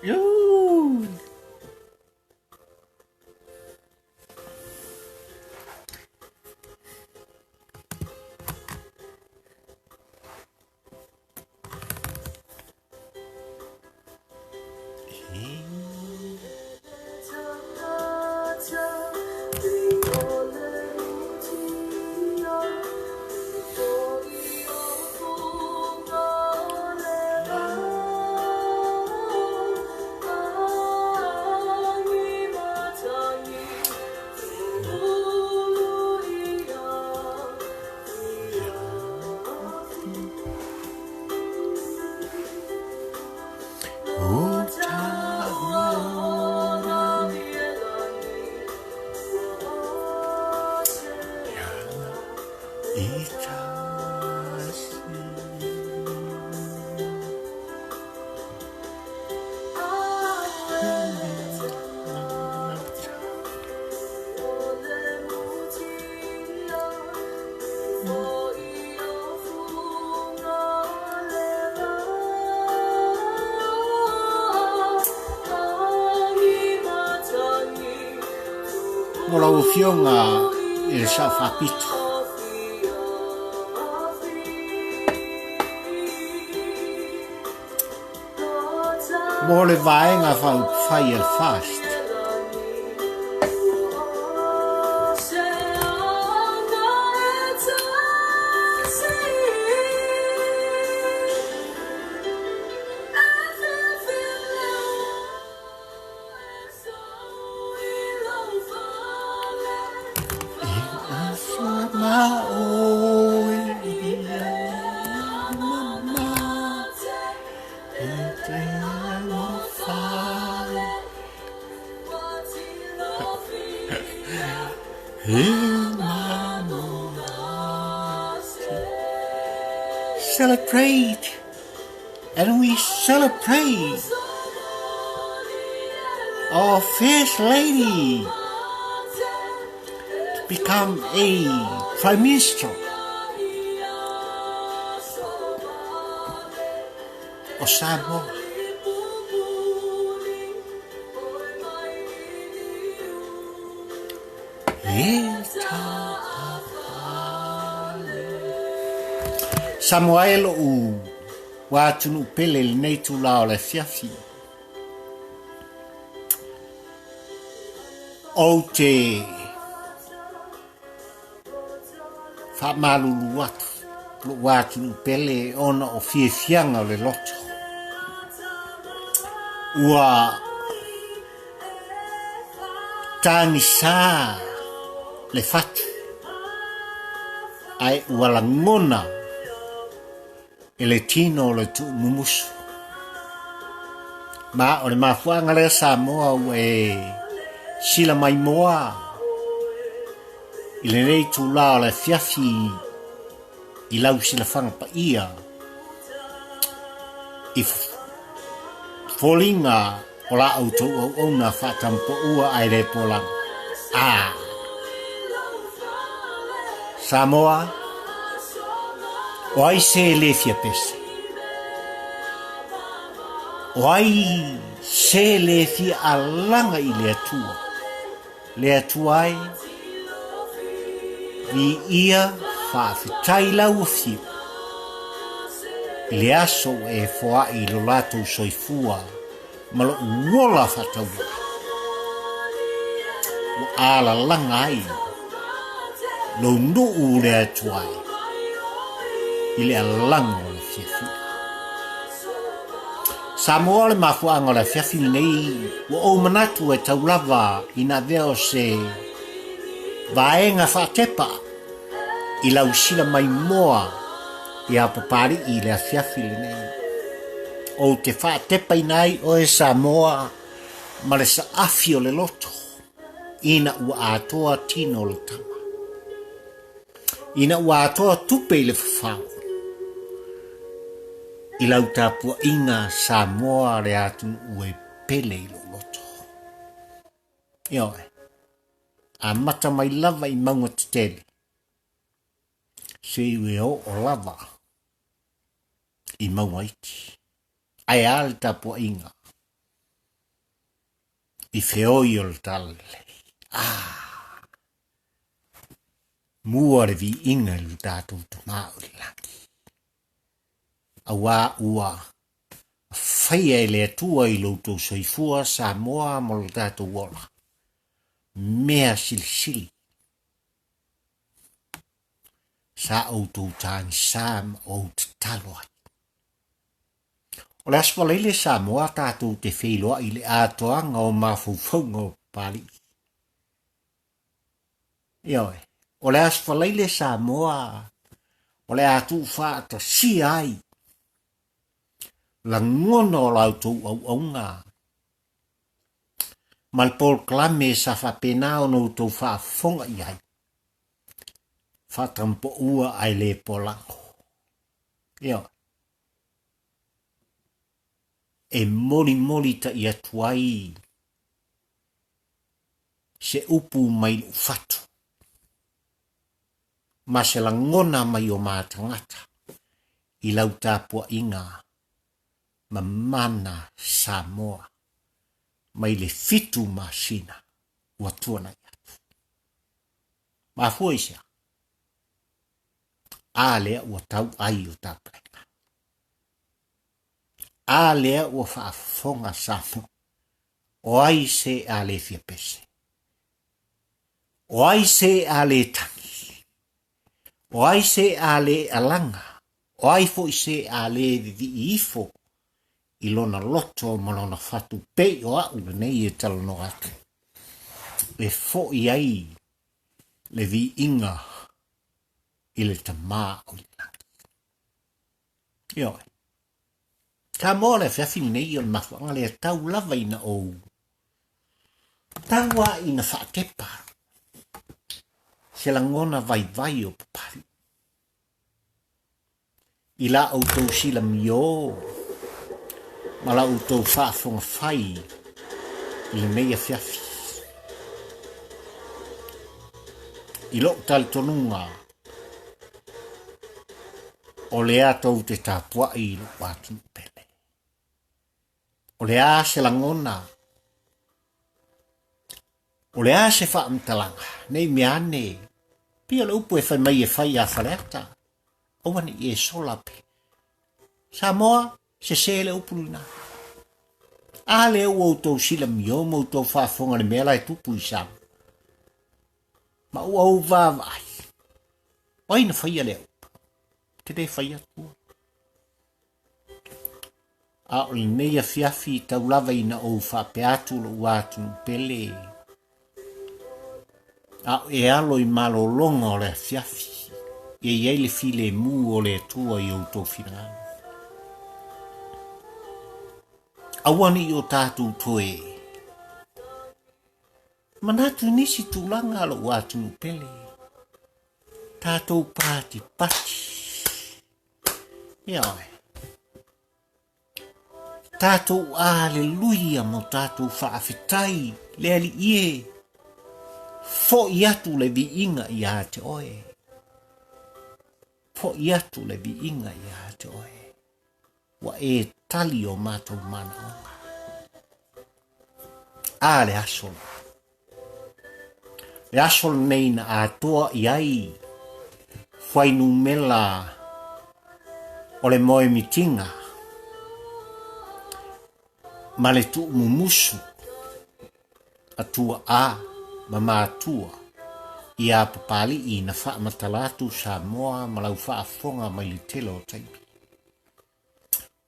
Iuu! Mo lau Afioga i le Sao Faapito. Mo le Vaega Faaupufai a le FAST. Celebrate and we celebrate our first lady to become a prime minister o Samoa. Samoa e lo'u ua atunuu pele i lenei itula o le afiafi. Ou te faamalulu atu lo'u atunuu pele ona o fiafiaga o le loto. Ua tagisa le fatu ae ua lagona e le tino o le tuumumusu. Ma o le mafuaaga lea Samoa ua e sila maimoa i lenei itula o le afiafi i lau silafaga paia i foliga o la outou auauna faatampaua ae le polaga. A! Samoa, o ai se le fia pese? O ai se le fia alaga i le Atua? Le Atua e, viia faafetai lau afio i le aso ua e foai i lo latou soifua ma lo'u ola faatauvaa, ua alalaga ai lou nuu le Atua e i le alaga o le fiafia. Samoa o le mafuaaga o le afiafi lenei ua ou manatu e tau lava ina avea o se vaega faatepa i lau sila maimoa iā Papalii i le afiafi lenei. Ou te faatepaina ai oe Samoa ma le saafi o le loto ina ua atoa tino o le tama. Ina ua atoa tupe i le fafao i lau tapuaiga Samoa le atunuu e pele i lou loto. Ioe, amata mai lava i mauga tetele, seia e oo lava i mauga iti. Ae a le tapuaiga? I feoi o le talalelei. Ah! Mua le viiga i lo tatou Tama o i le lagi. Auā ua faia e le Atua i lo outou soifua Samoa ma lo tatou ola mea silisili sa outou tagisa ma ou tatalo ai. O le Aso Faraile Samoa tatou te feiloai i le atoaga o mafaufauga o Papalii. Ioe, o le Aso Faraile Samoa o le a tuufaatasia ai lagona o la outou auauna ma le polokalame sa faapena ona outou faafofoga i ai, faatampaua ae le polago. Ioe. E molimoli taʻi atu ai se upu mai loʻu fatu ma se lagona mai o ma tagata i lau tapuaiga mamana Samoa mai le 7 masina ua tuanai atu. Mafua i sea? A lea ua tau ai o tapuaiga. A lea ua faafofoga Samoa, o ai se a le fia pese? O ai se a le tagi? O ai se a le alaga? O ai foi se a le vivii ifo i lona loto ma lona fatu pei o a'u lenei e talanoa atu, e fo'i ai le viiga i le Tama o i le lagi? Ioe. Samoa le afiafi lenei o le mafuaaga lea tau lava ina ou tau a ina faatepa se lagona vaivai o Papalii i la outou silamiō ma la outou faafofoga fai i lenei afiafi. I lou talitonuga, o lea tou te tapuai i lou atunuu pele. O le a se lagona? O le a se faamatalaga? Nei mea ane, pei o le upu e fai mai e fai iā Faleata, aua ne i e sola pe. Samoa, sesē le upu lena. A lea ua outou silamio ma outou faafofoga i le mea la e tupu i Samoa. Ma ua ou vaavaai, o ai na faia lea upu? Ou te le fai atu. A o lenei afiafi tau lava ina ou faapea atu lou atunuu pele, a o e alo i malologa o le afiafi, ia i ai le filemu o le Atua i outou finagalo. Aua ne i o tatou toe manatu i nisi tulaga lou atunuu pele, tatou patipati. Ioe. Tatou aleluia ma tatou faafetai le Alii e. Fo'i atu le viiga iā te oe. Fo'i atu le viiga iā te oe. Ua e tali o matou manaoga. A le aso la. Le aso lenei na atoa i ai fuainumela o le moemitiga ma le tuumumusu a tuaa ma matua iā Papalii na faamatala atu Samoa ma lau faafofoga mai le tele o taimi.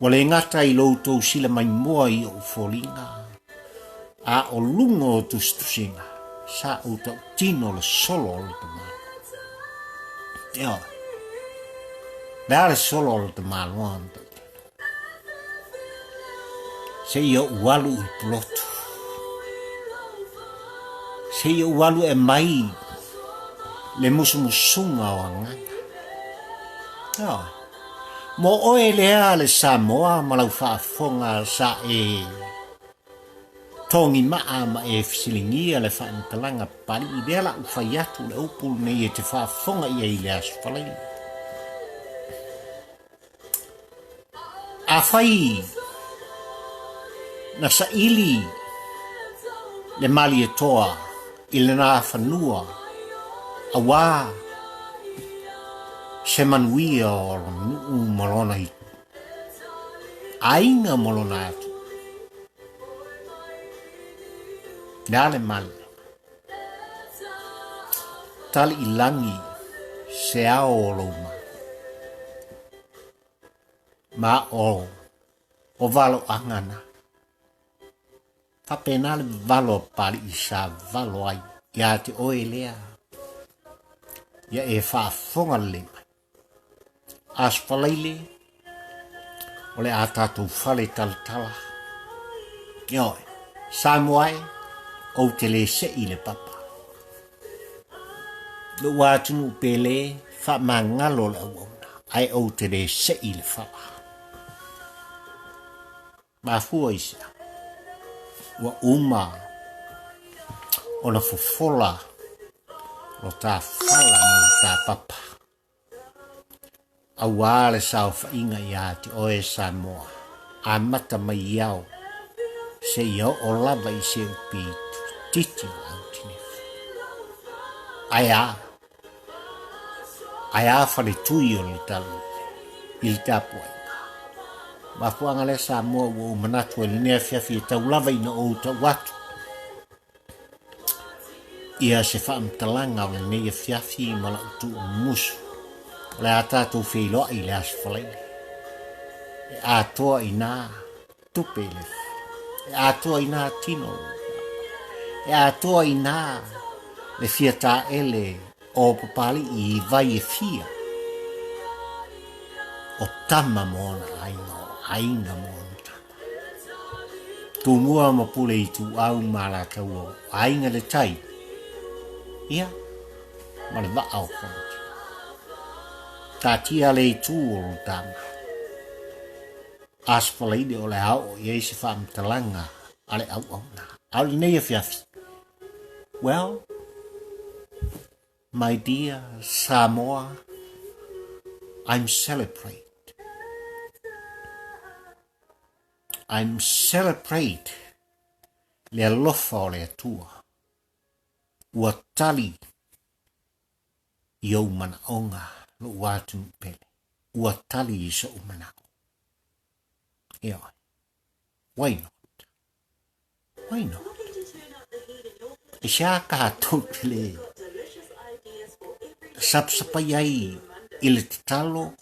Ua le gata i lo outou sila maimoa i ou foliga, a o luga o tusitusiga, sa ou tautino le solo o le tamaloa. Ioe. Le a le solo o le tamaloa na tautino? Seia ou alu i Pulotu. Seia ou alu e mai le musumusuga o agaga. Ioe. Mo oe lea le Samoa ma lau faafofoga sa e togi maa ma e fesiligia le faamatalaga Papalii lea la u fai atu le upu lenei e te faafofoga i ai i le Aso Faraile. Afai na saili Le Malietoa i lena fanua auā se manuia o lona nuu ma lona aiga ma lona atu. Le a le male? Tali i lagi se ao o lou malo. Ma o o valoaga na. Faapena le valo a Papali'i sa valo ai ia te oe lea. Ia e faafofoga lelei mai. Aso Faraile, o le a tatou fale talatala. Ioe, Samoa e, ou te le sei le papa. Lou atunuu pele, faamagalo le auauna, ae ou te le sei le fala. Mafua i se a? Ua uma ona fofola lo ta fala ma lo ta papa. Auā le saofaiga iā te oe Samoa, amata mai i ao, seia oo lava i se upi titi o Autinefu. Ae a? Ae a faletui o le Talalelei i le tapuaiga? Mafuaaga lea Samoa ua ou manatu ai lenei afiafi e tau lava ina ou tau atu ia se faamatalaga o lenei afiafi ma lau tuumusu. O le a tatou feiloai i le Aso Faraile. E atoa i nā tupe i le e atoa i nā tino e atoa i nā le fia taele o Papali'i i vai e fia o tama mo ona aiga o aiga mo ona tama. Tumua ma Pule Ituau ma Alataua o Aiga le Tai, ia, ma le vaa o Fonoti. Taatia le itu o lo tama. Aso Faraile o le a oo i ai se faamatalaga a le auauna. A o lenei afiafi, well, my dear Samoa, I'm celebrate. I'm celebrate le alofa o le Atua ua tali i ou manaoga lou atunuu pele, ua tali i so'u manao. Ioe. Why not? Why not? I se a tatou te le sapasapai ai i le tatalo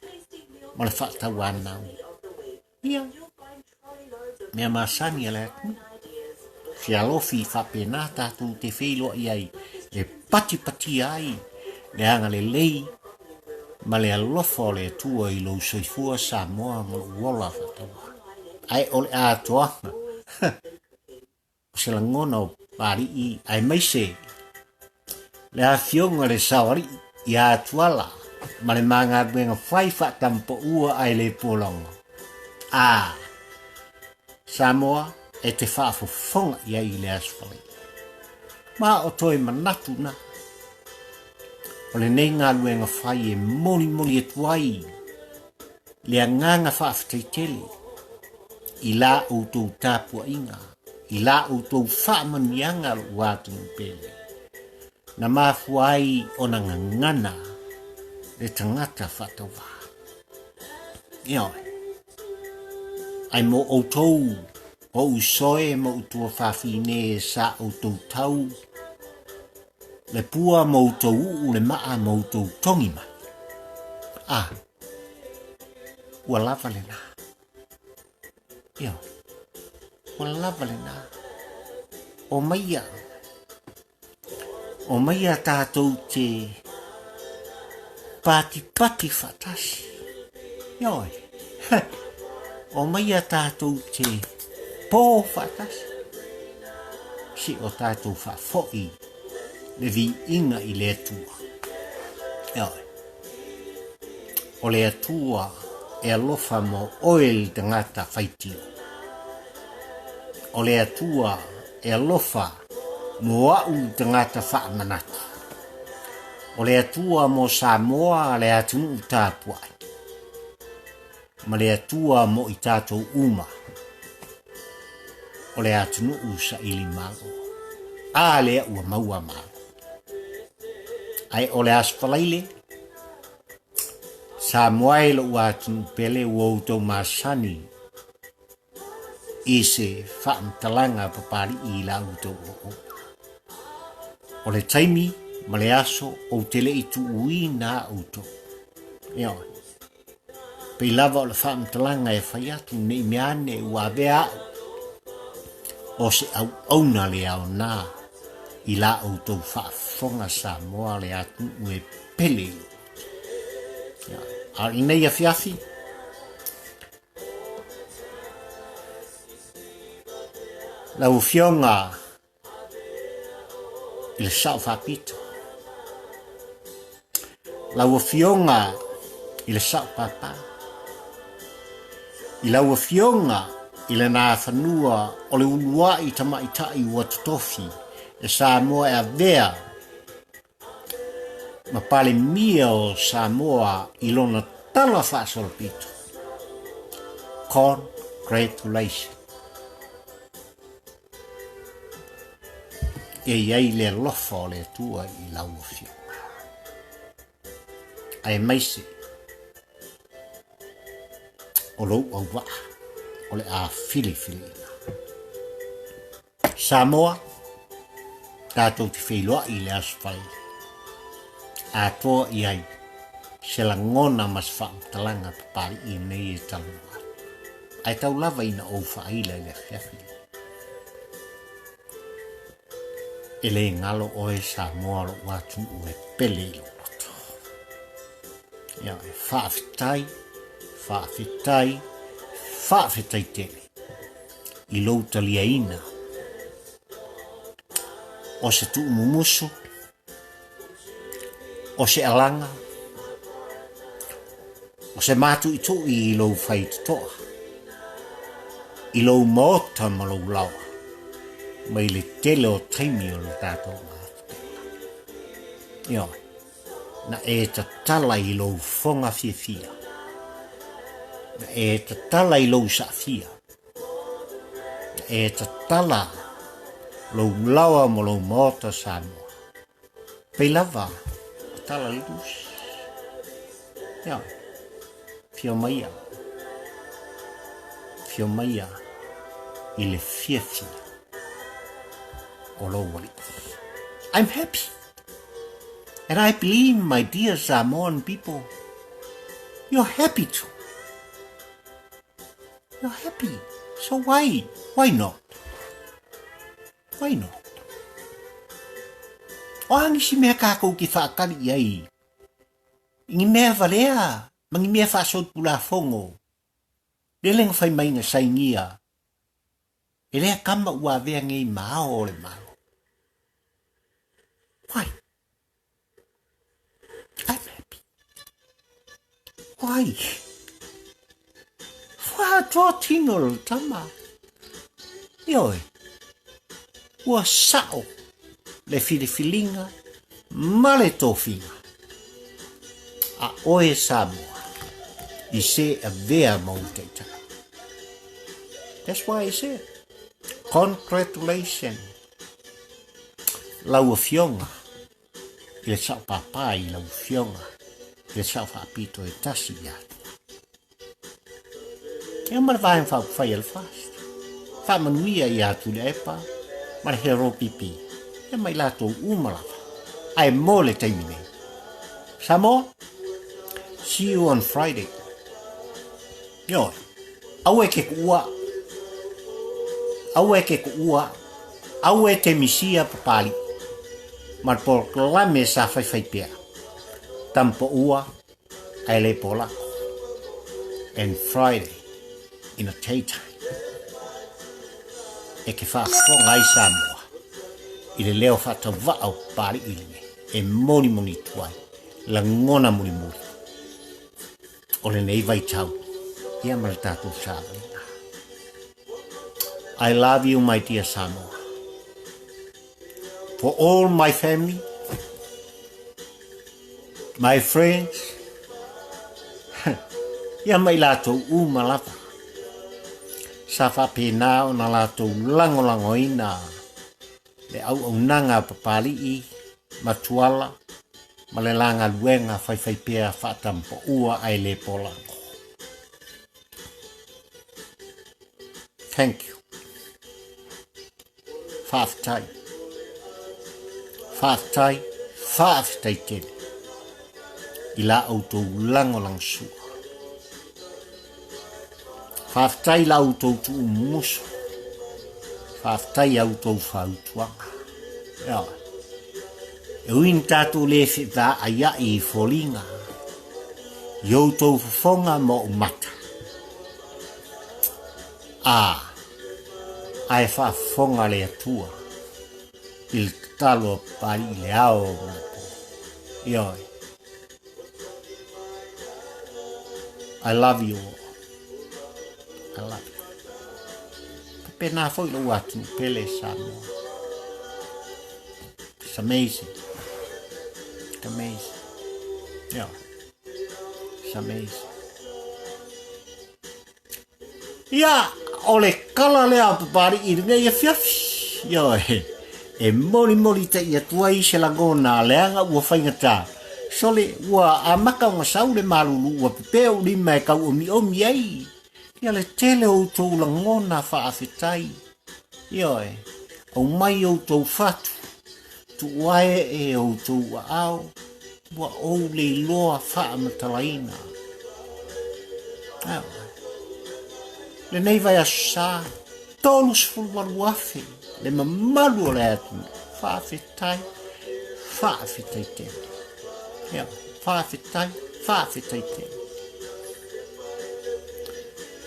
ma le faatauanau. Ia, mea masani a le atunuu. Fealofi faapena tatou te feiloai ai e patipatia ai le agalelei ma le alofa o le Atua i lou soifua Samoa ma lou ola faataua. Ae o le atoaga o se lagona o Papali'i aemaise le afioga i le Saoalii ia Tuala ma le ma galuega fai faatampaua ae le pologo. A Samoa e te faafofoga i ai i le Aso Faraile. Ma o toe manatu na o lenei galuega fai e molimoli atu ai le agaga faafetai tele i la outou tapuaiga, i la outou faamanuiaga lou atunuu pele, na mafua ai ona gagana le tagata faatauvā. Ioe, ae mo outou o usoe ma ou tuafafine sa outou tau le pua ma outou uu le maa ma outou togi mai. Ah, ua lava lena. Ioe, ua lava lena. O maia, o maia tātou te pātipati whaatasi. Ioe, o maia tātou te pō whaatasi. Si o tātou whaafoi le viiga i le Atua. Ioe. O le Atua e alofa mo oe le tagata faitio. O le Atua e alofa mo a'u le tagata faamanatu. O le Atua mo Samoa le atunuu tapuai. Ma le Atua mo i tatou uma. O le atunuu saili malo. A lea ua maua malo. Ae o le Aso Faraile, Samoa e lou atunuu pele ua outou masani i se faamatalaga a Papalii i la outou oo. O le taimi ma le aso ou te le i tuuina a outou. Ioe. Pei lava o le faamatalaga e fai atu ne i mea ane ua avea au o se auauna le aoga i la outou faafofoga Samoa le atunuu e pele i lou loto. A o lenei afiafi, lau Afioga i le Sao Faapito. Lau Afioga i le Sao Papa. I lau Afioga i le Nafanua o le uluai tamaitai ua totofi e Samoa e avea ma Palemia o Samoa i lona tala faasolopito. Congratulations. E i ai le alofa o le Atua i lau Afioga. Aemaise o lou auvaa o le a filifiliina. Samoa, tatou te feiloai i le Aso Faraile. Atoa i ai se lagona ma se faamatalaga Papalii nei e talanoa atu. Ae tau lava ina ou faaila i le afiafi lenei. E le galo oe Samoa lou atunuu e pele i lou loto. Ia, e faafetai, faafetai, faafetai tele i lou taliaina o se tuumumusu O se alaga, o se mātuʻituʻi i lou faitotoa, i lou maota ma lou laoa, mai le tele o taimi o le tatou mafutaga. Ioe, na e tatala i lou foga fiafia, na e tatala i lou saafia, na e tatala lou laoa ma lou maota Samoa. Pei lava o tala le tusi. Ia, fio maia. Fio maia i le fiafia o lou alii. I'm happy. And I believe, my dear Samoan people, you're happy too. You're happy. So why? Why not? Why not? O a nisi mea kākou ke whaakali i ai? I ni mea walea, ma ni mea whaasolitulafono, lele na whai mai na sainia, e lea kama ua avea nei ma ao o le Malo. Why? I'm happy. Why? Whātoa tino le tama. Ioe, ua sao le filifiliga ma le tofiga a oe Samoa i se avea ma ou taitai. That's why I said, congratulations lau Afioga i le Sao Papa i lau Afioga i le Sao Faapito e tasi ia atu. Ia ma le vaega faaupufai a le FAST. Faamanuia ia Tuilaepa ma le Hero PP. Ia ma i latou uma lava. Ae mo le taimi nei. Samoa, see you on Friday. Ioe, aua e te kuua, aua e te kuua, aua e te misia Papalii ma le polokalame sa faifai pea, tamapaua ae le polako. And Friday in a daytime e te faafofoga ai Samoa i le leo faatauvaa o Papalii lenei e monimoni atu ai lagona mulimuli o lenei vaitau ia ma le tatou savaliga. I love you my dear Samoa. For all my family, my friends, ia ma i latou uma lava. Sa faapena ona latou lagolagoina Le auaunaga a Papalii ma Tuala ma le la galuega faifaipea faatampaua ae le polago. Thank you. Faafetai. Faafetai, faafetai tele i la outou lagolagosua. Faafetai la outou tuumumusu. Faafetai a outou fautuaga. Ioe. E ui ina tatou le fevaaiai i foliga i outou fofoga ma ou mata. A, ae faafofoga le Atua i le tatalo a Papalii i le ao ma le po. Ioe. I love you all. I love you. Pena foi lou atunuu pele Samoa. It's amazing. It's amazing. Yeah. It's amazing. Ia, o le kala lea a Papalii i lenei afiafi. Ioe, e molimoli taʻi atu ai se lagona leaga ua faigata. Sole, ua amata ona sau le malulu ua pepē ou lima e tau omiomi ai. Ia le tele o outou lagona faafetai. Ioe, aumai outou fatu, tuuae e outou aao, ua ou le iloa faamatalaina. Ioe. Lenei vaiaso sa, 38,000 le mamalu o le atunuu. Faafetai, faafetai tele. Ioe, faafetai, faafetai tele.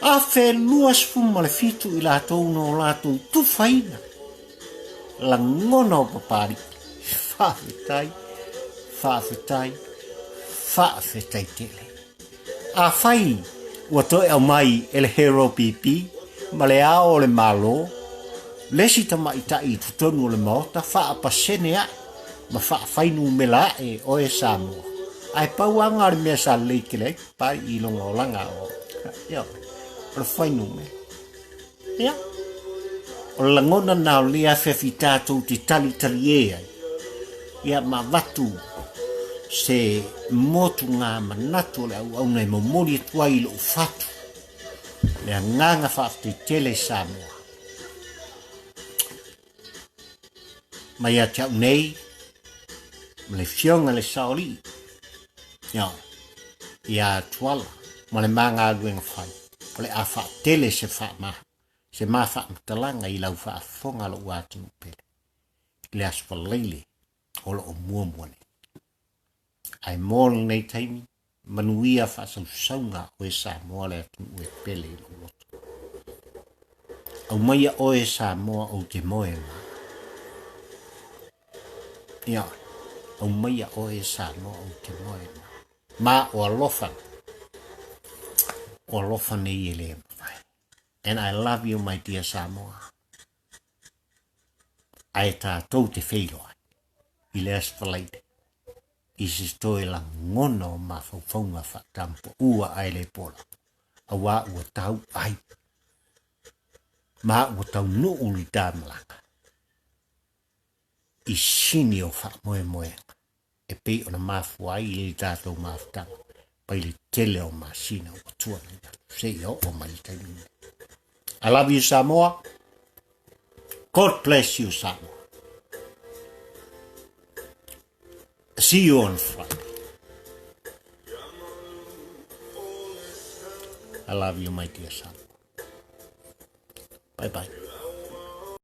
1027 i latou na o latou tufaina lagona o Papalii. Faafetai, faafetai, faafetai tele. Afai ua toe aumai e le Hero PP ma le Ao o le Malo le isi tamaitai i totonu o le Maota faapasene ae ma faafainumera ae oe Samoa. Ae pau lava lena o le mea sa lelei tele ai Papalii i lona olaga o, ia, o le fuainumera. Ia, o le lagona lena o lenei afiafi tatou te talitalie ai, ia ma avatu se motuga manatu o le auauna e momoli atu ai i lou fatu le agaga faafetai tele Samoa. Mai ia te au nei, ma le Afioga i le Saoalii, ia, ia Tuala, ma le ma galuega fai, o le a faatele se faama, se ma faamatalaga i lau faafofoga lou atunuu pele, i le Aso Faraile o lo o muamua nei. Ae mo lenei taimi, manuia faasausauga oe Samoa le atunuu e pele i lou loto. Aumaia oe Samoa ou te moe ma. Ia, aumaia oe Samoa ou te moe ma. Ma o alofa, o alofa nei e le mafai. And I love you my dear Samoa. Ae tatou te feiloai i le Aso Faraile i se toe lagona o mafaufauga faatampaua ae le pola, auā ua tau ai ma ua taunuu le tamalaga i sini o faamoemoega e pei ona mafua ai le tatou mafutaga mai le tele o masina ua tuanai atu seia oo mai le taimi lenei. I love you Samoa. God bless you Samoa. See you on Friday. I love you my dear Samoa. Bye bye.